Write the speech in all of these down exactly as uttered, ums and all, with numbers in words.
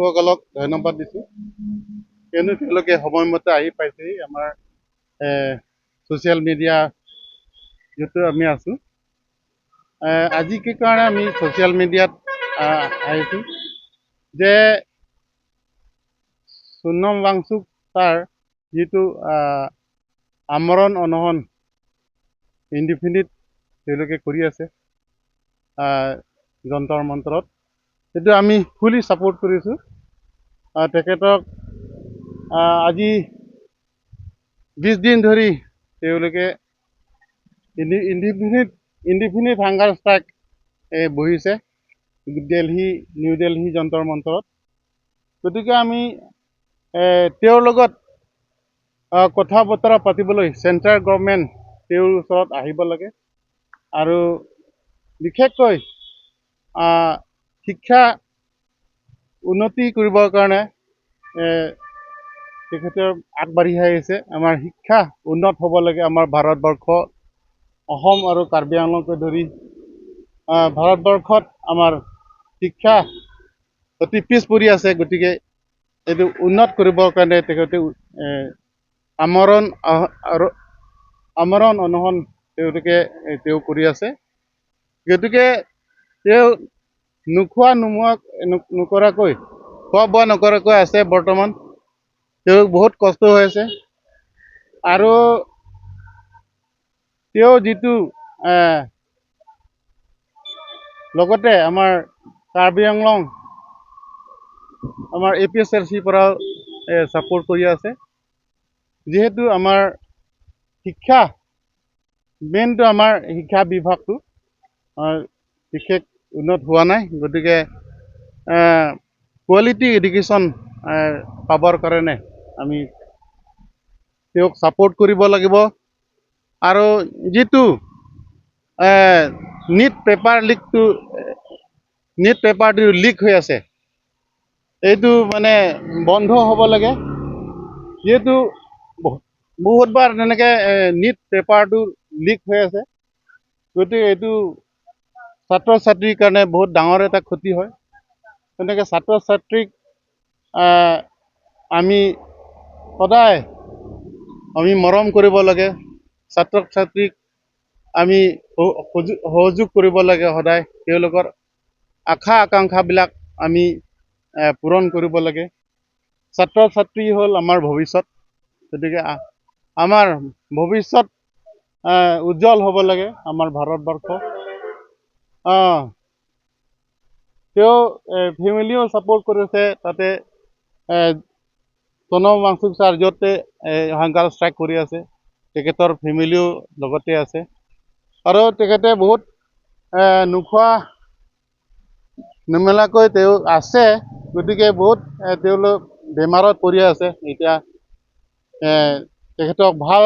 সকলক ধন্যবাদ দিছো, কিয়নো তেওঁলোকে সময়মতে আহি পাইছেহি আমাৰ এ ছ'চিয়েল মিডিয়া যিটো আমি আছো। এ, আজি কি কাৰণে আমি ছ'চিয়েল মিডিয়াত আহ, আহিছো যে সোণম ৱাংচুক ছাৰ যিটো আহ, আমৰণ অনশন ইনডিফিনিট তেওঁলোকে কৰি আছে আহ, যন্তৰ মন্তৰত, সেইটো আমি ফুলি ছাপোৰ্ট কৰিছো। আহ, তেখেতক আহ, আজি বিশ দিন ধৰি তেওঁলোকে ইনডি- ইনডিফিনিট ইনডিফিনিট হাংগাৰ ষ্ট্ৰাইক এ, বহিছে দিল্লী, নিউ দিল্লী যন্তৰ মন্তৰত। গতিকে আমি এ, তেওঁৰ লগত আহ, কথা বতৰা পাতিবলৈ চেণ্ট্ৰেল গভৰ্ণমেণ্ট তেওঁৰ ওচৰত আহিব লাগে। আৰু বিশেষকৈ আহ, শিক্ষা উন্নতি কৰিবৰ কাৰণে এ, তেখেতে আগবাঢ়ি আহিছে। আমাৰ শিক্ষা উন্নত হ'ব লাগে। আমাৰ ভাৰতবৰ্ষ, অসম আৰু কাৰ্বি আংলঙকে ধৰি আহ, ভাৰতবৰ্ষত আমাৰ শিক্ষা অতি পিছ পৰি আছে। গতিকে এইটো উন্নত কৰিবৰ কাৰণে তেখেতে এ, আমৰণ আহ, আৰু আমৰণ অনশন তেওঁলোকে এ, তেওঁ কৰি আছে। গতিকে তেওঁ নোখোৱা নোমোৱা নু- নকৰাকৈ, খোৱা বোৱা নকৰাকৈ আছে বৰ্তমান। তেওঁ বহুত কষ্ট হৈ আছে। আৰু তেওঁ যিটো এ, লগতে আমাৰ কাৰ্বি আংলং আমাৰ এ পি এইচ এল চিৰ পৰাও ছাপোৰ্ট কৰি আছে। যিহেতু আমাৰ শিক্ষা, মেইনটো আমাৰ শিক্ষা বিভাগটো আহ, বিশেষ উন্নত হোৱা নাই। গতিকে কোৱালিটি এডুকেশ্যন পাবৰ কাৰণে আমি তেওঁক ছাপোৰ্ট কৰিব লাগিব। আৰু যিটো নিট পেপাৰ লিকটো, নিট পেপাৰটো লিক হৈ আছে, এইটো মানে বন্ধ হ'ব লাগে। যিহেতু বহু- বহুতবাৰ তেনেকে নিট পেপাৰটো লিক হৈ আছে। গতিকে এইটো ছাত্ৰ ছাত্ৰীৰ কাৰণে বহুত ডাঙৰ এটা ক্ষতি হয়। তেনেকে ছাত্ৰ ছাত্ৰীক আহ, আমি সদায় আমি মৰম কৰিব লাগে। ছাত্ৰ ছাত্ৰীক আমি সহ- সহযোগ- সহযোগ কৰিব লাগে সদায়। তেওঁলোকৰ আশা আকাংক্ষাবিলাক আমি এ, পূৰণ কৰিব লাগে। ছাত্ৰ ছাত্ৰী হ'ল আমাৰ ভৱিষ্যত। গতিকে আ- আমাৰ ভৱিষ্যত এ, উজ্জ্বল হ'ব লাগে আমাৰ ভাৰতবৰ্ষ। আহ, তেওঁ এ, ফেমিলিও ছাপোৰ্ট কৰিছে। তাতে এ, সোণম ৱাংচুক ছাৰ য'তে এ, হাংগাৰ ষ্ট্ৰাইক কৰি আছে, তেখেতৰ ফেমিলিও লগতে আছে। আৰু তেখেতে বহুত এ, নোখোৱা নেমেলাকৈ তেওঁ আছে। গতিকে বহুত এ, তেওঁলোক বেমাৰত পৰি আছে। এতিয়া এ, তেখেতক ভাল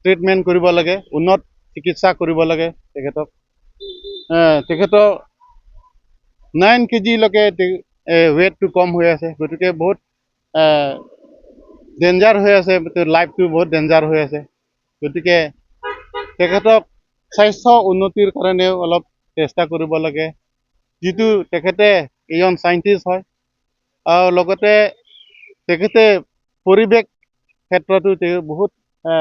ট্ৰিটমেণ্ট কৰিব লাগে, উন্নত চিকিৎসা কৰিব লাগে তেখেতক। এ, তেখেতৰ নাইন কেজিলৈকে তে- এ, ৱেইটটো কম হৈ আছে। গতিকে বহুত ডেঞ্জাৰ হৈ আছে, তেওঁৰ লাইফটো বহুত ডেঞ্জাৰ হৈ আছে। গতিকে তেখেতক স্বাস্থ্য উন্নতিৰ কাৰণেও অলপ চেষ্টা কৰিব লাগে। যিটো তেখেতে এজন চাইণ্টিষ্ট হয় আৰু লগতে তেখেতে পৰিৱেশ ক্ষেত্ৰতো তেওঁ বহুত এ,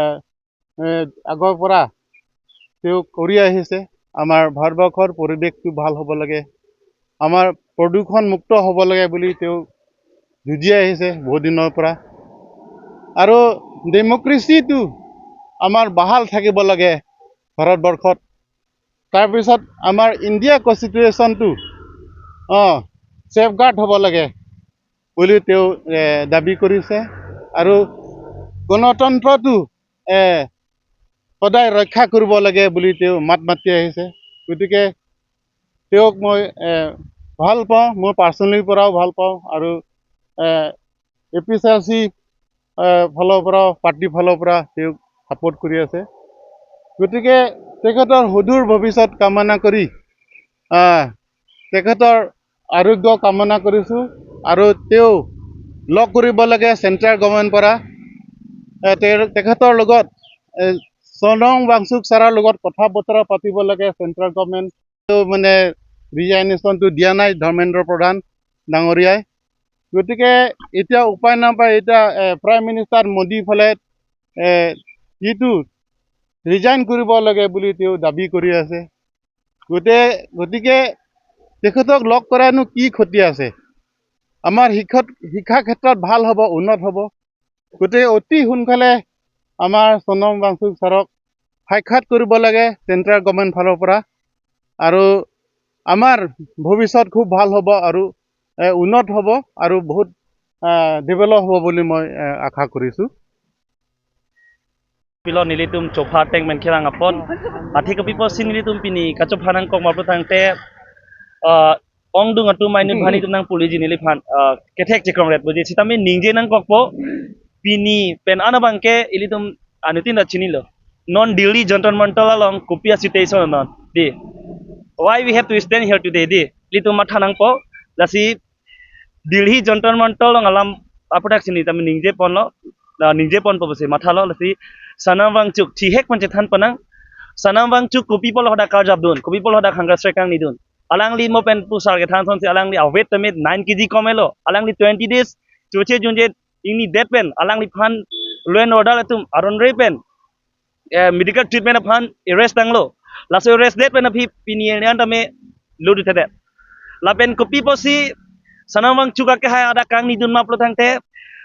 এ, আগৰ পৰা তেওঁ কৰি আহিছে। আমাৰ ভাৰতবৰ্ষৰ পৰিৱেশটো ভাল হ'ব লাগে, আমাৰ প্ৰদূষণ মুক্ত হ'ব লাগে বুলি তেওঁ যুঁজি আহিছে বহুত দিনৰ পৰা। আৰু ডেমক্ৰেচিটো আমাৰ বাহাল থাকিব লাগে ভাৰতবৰ্ষত। তাৰপিছত আমাৰ ইণ্ডিয়া কনষ্টিটিউশ্যনটো, অ, ছেফগাৰ্ড হ'ব লাগে বুলি তেওঁ এ, দাবী কৰিছে। আৰু গণতন্ত্ৰটো এ, সদায় ৰক্ষা কৰিব লাগে বুলি তেওঁ মাত মাতি আহিছে। গতিকে তেওঁক মই এ, ভাল পাওঁ, মই পাৰ্চনেলি পৰাও ভাল পাওঁ। আৰু এ পি এইচ এল চি ফালৰ পৰা, পাৰ্টিৰ ফালৰ পৰা তেওঁক ছাপোৰ্ট কৰি আছে। গতিকে তেখেতৰ সুদূৰ ভৱিষ্যত কামনা কৰি আহ, তেখেতৰ আৰোগ্য কামনা কৰিছো। আৰু তেওঁ লগ কৰিব লাগে চেণ্ট্ৰেল গভৰ্ণমেণ্ট পৰা। এ, তেওঁ- তেখেতৰ লগত এ, সোণম ৱাংচুক ছাৰৰ লগত কথা বতৰা পাতিব লাগে চেণ্ট্ৰেল গভৰ্ণমেণ্ট। তেওঁ মানে ৰিজাইনেশ্যনটো দিয়া নাই ধৰ্মেন্দ্ৰ প্ৰধান ডাঙৰীয়াই। গতিকে এতিয়া উপায় নাপায়, এতিয়া এ, প্ৰাইম মিনিষ্টাৰ মোদী ফালে এ, যিটো ৰিজাইন কৰিব লাগে বুলি তেওঁ দাবী কৰি আছে। গতিকে গতিকে তেখেতক লগ কৰানো কি ক্ষতি আছে? আমাৰ শিক্ষাত শিক্ষা ক্ষেত্ৰত ভাল হ'ব, উন্নত হ'ব। গতিকে অতি সোনকালে আমাৰ চনম ৱাংচুক ছাৰক সাক্ষাৎ কৰিব লাগে চেণ্ট্ৰেল গভৰ্ণমেণ্ট ফালৰ পৰা। আৰু আমাৰ ভৱিষ্যত খুব ভাল হ'ব আৰু এ, উন্নত হ'ব আৰু বহুত ডেভেলপ হ'ব বুলি মই এ, আশা কৰিছোঁ। Pilo nelitum chopha teng pen kerang apot. Athe kopi apotsi nelitum pini kachopha nangkok ma pulo tangte, ah, ongdung atum ainut bhani atum nangpuji neliphan, ah, kethek chekrong ret puji. Sitame ningje nangkokpo. Pini pen an abangke ilitum anuttin ta chinilo. Non Delhi Jantar Mantar along kopi a-situation non. Dei. Why we have to stand here today? Dei. Ilitum matha nangpo. Lasi Delhi Jantar Mantar along alam aputhak si nelitum ningje ponlo, ah, ningje ponpo pusi mathalo. Lasi Sonam Wangchuk thihek pen chethan ponnang. Sonam Wangchuk kopi apotlo hadak karjapdun, kopi apotlo hadak hunger strike kangnidun. Alangli mo pen pusar kethan asonsi alangli a-weight tame nine K G komelo. Alangli twenty days choche junje ingnidet pen alangliphan law and order atum aron re pen eh, medical treatment aphan arrest tanglo. Laso arrest det pen aphi pini arni an tame lodunthedet. Lapen kopi apotsi Sonam Wangchuk akehai hadak kangnidun ma pulo tangte,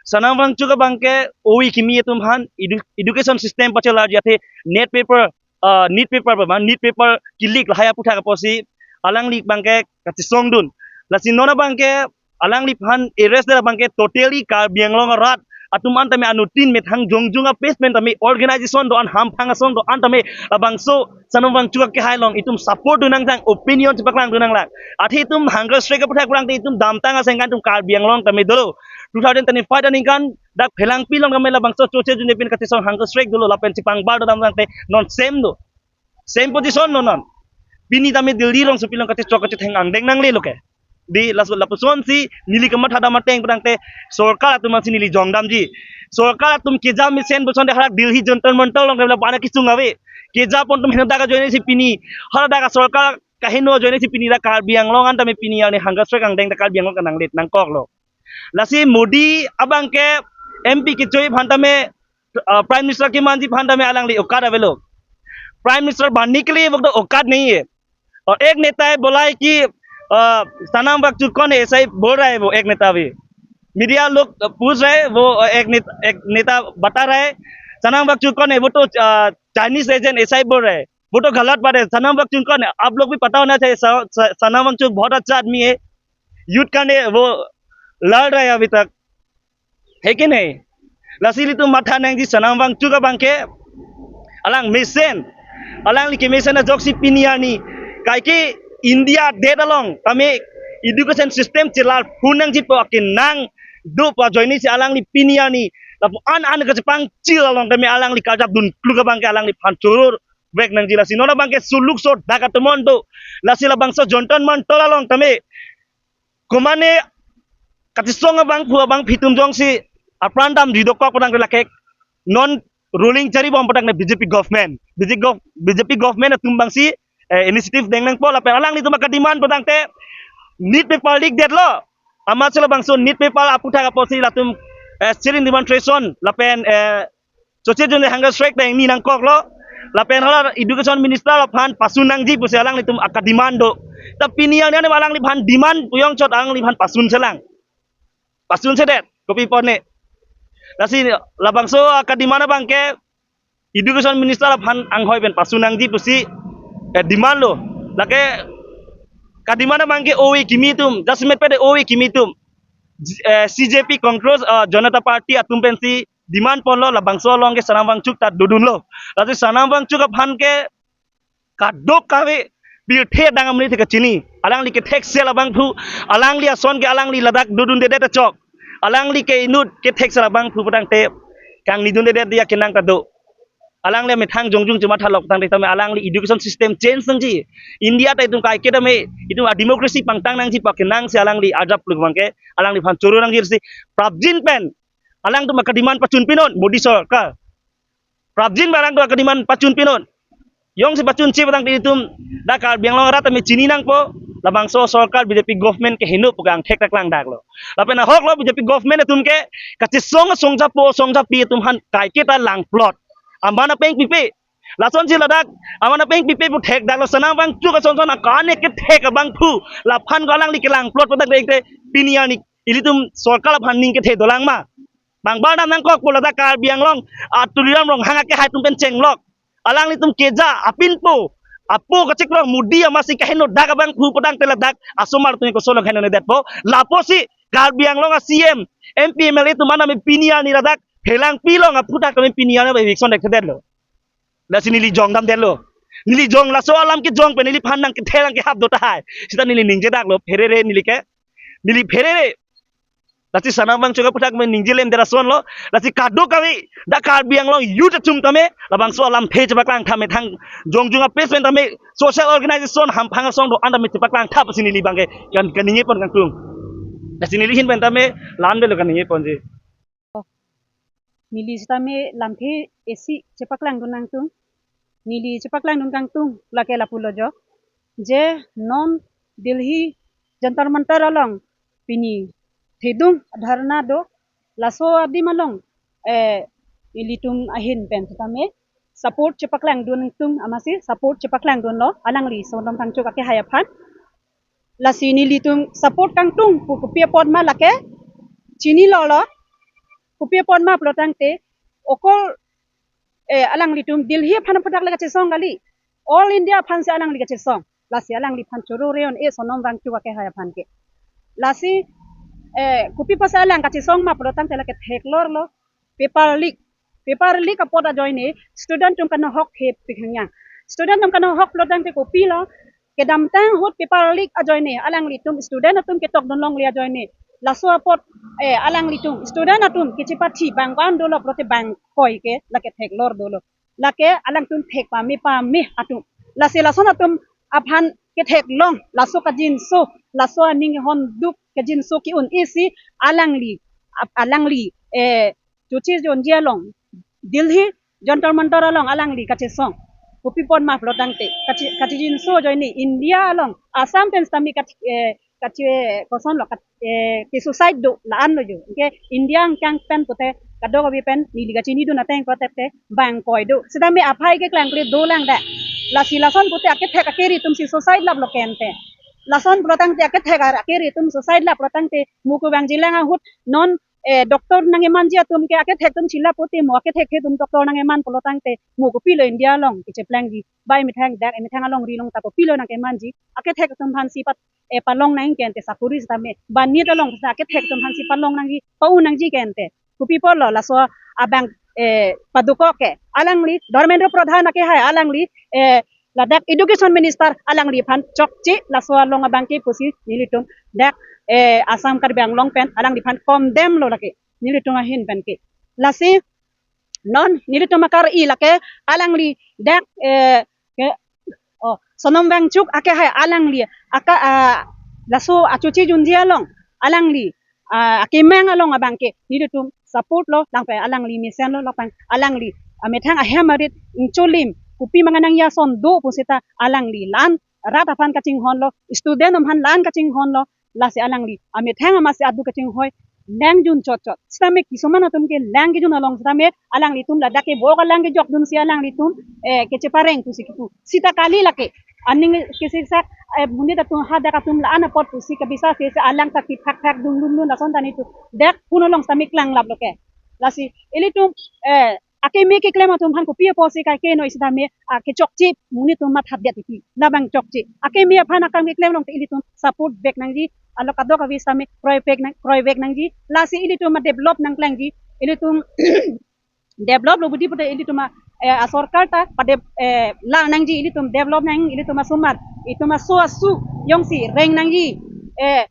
Sonam Wangchuk abangke ove kimi atum aphan edu-, education system pachelarji athe NEET paper, ah, NEET paper ba, NEET paper ki-leak lahai aputhak apotsi alangli abangke kachesongdun. Lasi non abangke alangliphan arrest det abangke totally Karbi Anglong arat atum an tame anuttin methang jongjung a-page pen tame organization do-an, hamphang asong do-an tame labangso Sonam Wangchuk akehai along itum support dun nangtang, opinion chepaklangdun nanglang. Athe itum hunger strike aputhak pulo tangte itum damtang asengkan itum Karbi Anglong tame dolo. Two thousand twenty-five aningkan dak Phelangpi along tame labangso choche junje pen kachesong hunger strike dolo, lapen chepangbar do dam tangte non same do. Same position non non. Pini tame Delhi rongsopi along kachechok kachetheng angdeng nanglelo ke. Dei, laso lapusonsi neli kamatha dam ateng pulo tangte sorkar atum ansi neli jongdamji. Sorkar atum keja mesen puson de hadak Delhi Jantar Mantar along lapu-an akesung ave. Keja pon atum heno dak ajoine si pini. Hadak sorkar kaheno ajoine si pini dak Karbi Anglong an tame pini arni hunger strike angdeng dak Karbi Anglong kananglet nangkoklo. Lasi Modi abangke M P kechoi aphan tame, ah, Prime Minister kemanji aphan tame alangli औकात avelo. Prime Minister बनने के लिए वो तो औकात नहीं है। और एक नेता है बोला है कि, अ, सनम वांगचुक कौन है, ऐसा ही बोल रहा है वो एक नेता भी। मीडिया लोग पूछ रहे हैं, वो एक नेत-, एक नेता बता रहा है, सनम वांगचुक कौन है, वो तो, अ, चाइनीज एजेंट, ऐसा ही बोल रहा है। वो तो गलत बात है। सनम वांगचुक कौन है? आप लोग भी पता होना चाहिए। स-, स-, सनम वांगचुक बहुत अच्छा आदमी है, यूथ का ने वो लड़ रहा है अभी तक, है कि नहीं? Lasi ilitum matha nangji Sonam Wangchuk abangke alang mesen, alangli kemesen ajoksi pini arni kaike India det along tame education system chelarphu nangji pu akenang do pu ajoine si alangli pini arni lapu-an an kachepangchil along tame alangli karjapdun kluk abangke alangliphan choror vek nangji. Lasi non abangke suluk so dak atum an do. Lasi labangso Jantar Mantar along tame komane kachesong abangphu abangphi atum jongsi apran damji dokok pu tangte lake non ruling chari bom pu tangte B J P government. B J P gov-, B J P government atum abangsi, eh, initiative deng nangpo lapen alanglitum aka demand pu tangte NEET paper leak detlo. Amat si labangso NEET paper aputhak apotsi latum, eh, sit-in demonstration lapen, eh, choche junje hunger strike ta ingni nangkoklo. Lapen hala education minister aphan pasun nangji pusi alanglitum aka demand do. Ta pini arni alangliphan demand pu jongchot alangliphan pasun selang. Pasun sedet, kopi apot ne. Lasi labangso aka demand abangke education minister aphan anghoi pen pasun nangji pusi, eh, demand lo. Lake ka demand abangke ove kimi atum, jasemet pede ove kimi atum, J-, eh, C J P Congress, eh, Janata Party atum pensi demand ponlo labangso along ke Sonam Wangchuk ta dodunlo. Lasi Sonam Wangchuk aphan ke kadokave pirthe adang amonit ke chini. Alangli kethek sel abangphu, alangli ason ke alangli ladak dodundedet ta chok. Alangli ke inut kethek sel abangphu pu tangte kangnidundedet dia kenang ta do. Alangli amethang jongjung chematha lok tangte tame alangli education system change nangji. India ta itum kaike tame itum a-democracy pangtang nangji pu akenang si alangli ajap luk abangke alangliphan choro nangji si prapjin pen alangtum aka demand pachun pinon Modi sorkar. Prapjin pen alangtum aka demand pachun pinon. Jongsi pachunche pu tangte itum dak Karbi Anglong arat tame chini nangpo. Labangso sorkar B J P government ke heno pu ke angthek ta klangdaklo. Lapen ahok lo B J P government atum ke kachesong asong japo asong japi atum aphan kaiketa langplot. Aman apeng pipe. Lasonsi ladak aman apeng pipe pu thekdaklo, Sonam Wangchuk ason son akane kethek abangphu. Laphan ko alangli kelangplot pu dak dek te pini arni ilitum sorkar aphan ning kethe dolang ma? Bang bal dam nangkok pu ladak Karbi Anglong a Tuliram Ronghang akehai atum pen chenglok. Alanglitum keja apinpo, apo kachekrong Modi amatsi kaheno dak abangphu pu tangte ladak asomar atum koson lo heno detpo. Lapusi Karbi Anglong a C M, M P, M L A atum mana me pini arni ladak phelangpi along aphuthak tame pini arni ba eviction dekthedetlo. Lasi neli jong damdetlo. Neli jong laso alam kejong pen neliphan nangkethe nangkehap do tahai. Sita neli ningjedaklo pherere neli ke. Neli pherere. Lasi Sonam Wangchuk aphuthak me ningjelemdet asonlo. Lasi kadokave dak Karbi Anglong youth atum tame labangso alamthe chepaklang tha methang jongjung a-press pen tame social organization hamphang asong do-an tame chepaklang tha pusi neli abangke kan kaningje pon kangtung. Lasi neli ahin pen tame la-an avelo kaningje ponji. Neli sitame lamthe isi chepaklangdun nangtung. Neli chepaklangdun kangtung lake lapulo jo. Je non Delhi Jantar Mantar along pini thedung dharna do, laso adim along, eh, ilitum ahin pen sitame support chepaklangdun nangtung amatsi support chepaklangdunlo alangli Sonam Wangchuk akehai aphan. Lasi nelitum support kangtung pu kopi apot ma lake chinilo lo. Kopi apot ma pulo tangte okol, eh, alanglitum Delhi aphan aphuthak le kachesong kali. All India aphansi alangli kachesong. Lasi alangliphan choro reon e Sonam Wangchuk akehai aphan ke. Lasi, eh, kopi apotsi alang kachesong ma pulo tangte lake theklorlo. Paper leak. Paper leak apot ajoine student atum kanohok thepik hangya. Student atum kanohok pulo tangte kopilo, kedamtang ahut paper leak ajoine alanglitum student atum ketokdun longle ajoine laso apot, eh, alanglitum student atum kechepathi bang ko-an dolo pulote bang koi ke lake theklor dolo. Lake alangtum thek pame pame atum. Lasi lason atum aphan ketheklong, laso kajinso, laso aning honduk kajinso ke-un isi alangli, ap-, alangli, eh, choche jonji along, Delhi Jantar Mantar along alangli kachesong. Kopi apot ma pulo tangte, kache-, kachejinso ajoine India along, Assam pen sitame kach-, eh, kache kosonlo kat-, eh, ke-suicide do la-an lo jo. Ke India angkang pen pute kadokave pen neli kachinidun ateng pute te bang koi do. Sitame aphai keklangkle dolang dak. Lasi lason pute akethek akeri atumsi suicide laplo kente. Lason pulo tangte akethek ar-, akeri atum suicide laplo tangte mo kevangjilang ahut non, eh, doctor nangkemanji atum ke akethek atum chilap pute mo akethek atum doctor nangkeman pulo tangte mo kopilo India along kecheplangji. Bai methang dak, eh, methang alongri along ta kopilo nangkemanji. Akethek atum aphansi pat, eh, palong nang kente sakuri sitame. Banit along sa akethek atum aphansi palong nangji, pa-un nangji kente. Kopi apotlo laso abang, eh, padukok ke. Alangli Dharmendra Pradhan akehai alangli, eh, ladak Education Minister alangliphan chokche laso along abangke pusi nelitum dak, eh, Assam Karbi Anglong pen alangliphan condemn lo lake. Nelitum ahin pen ke. Lasi non nelitum akar-i lake alangli dak, eh, ke, oh, Sonam Wangchuk akehai alangli aka, ah, laso achoche junji along alangli, ah, akemang along abangke nelitum support lo, langpe alangli mesenlo, langpang alangli amethang ahem arit ingcholim kopi manganang ya son do pusita alangli la-an rat aphan kachinghonlo, student aphan la-an kachinghonlo, lasi alangli amethang amatsi aduk kachinghoi langjun chotchot. Sitame kisuman atum ke lang kejun along sitame alanglitum ladak ke bo ka lang kejokdunsi alanglitum, eh, kechepareng pusi kipu. Sita kali lake. Aning kesiksak, eh, monit atum hadak atum la-an apot pusi kabisa sese alang ta kiphak phak dungdung dun lason ta nelitum dak pun along sitame klanglaplo ke. Lasi ilitum, eh, akeme keklem atum aphan kopi apotsi kaikeno sitame, ah, kechokche monit atum mathadet titi. Labang chokche. Akeme aphan akam keklem along te ilitum support vek nangji. Along kadokave sitame kroivek nang, kroivek nangji. Lasi ilitum ma develop nangklangji. Ilitum develop lo budi pute ilitum a, eh, asorkar ta pade, eh, lang nangji, ilitum develop nang, ilitum asomar. Itum aso asu jongsi reng nangji. Eh,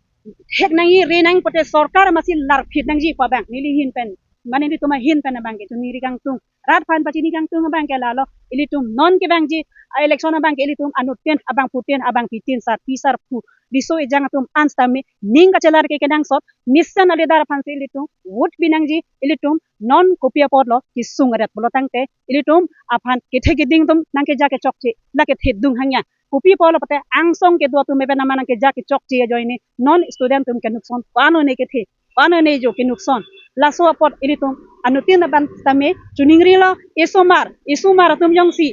thek nangji, re nang pute sorkar amatsi larphit nangji pu abang neli ahin pen. Mane nelitum ahin pen abangke chuniri kangtung. Rat aphan pachini kangtung abangke lalo. Ilitum non kevangji, ah, election abangke ilitum anuttin, abangphutin, abangphitin, sarpi sarpo riso ejang atum an sitame ning kachelar ke kenangsot, mesen a-leader aphansi ilitum vote pinangji. Ilitum non kopi apotlo kesung aret pulo tangte ilitum aphan kethe keding atum nangkeja kechokche, la kethedung hangya. Kopi apotlo pute angsong kedo atum pen amat nangkeja kechokche ajoine non student atum kenukson, ko-an one kethe, ko-an one jo kenukson. Laso apot ilitum anuttin abang sitame choningrilo, isomar, isomar atum jongsi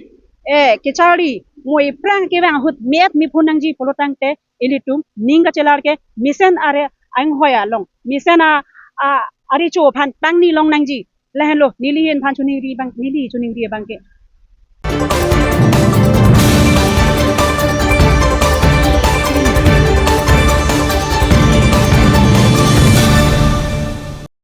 eh kecharli mo iphrang kevang ahut me-et mephun nangji pulo tangte ilitum ning kachelar ke mesen are anghoi along, mesen a, a, arecho aphan tangni long nangji. Lahenlo neli ahin aphan choningri abang, neli choningri abang ke.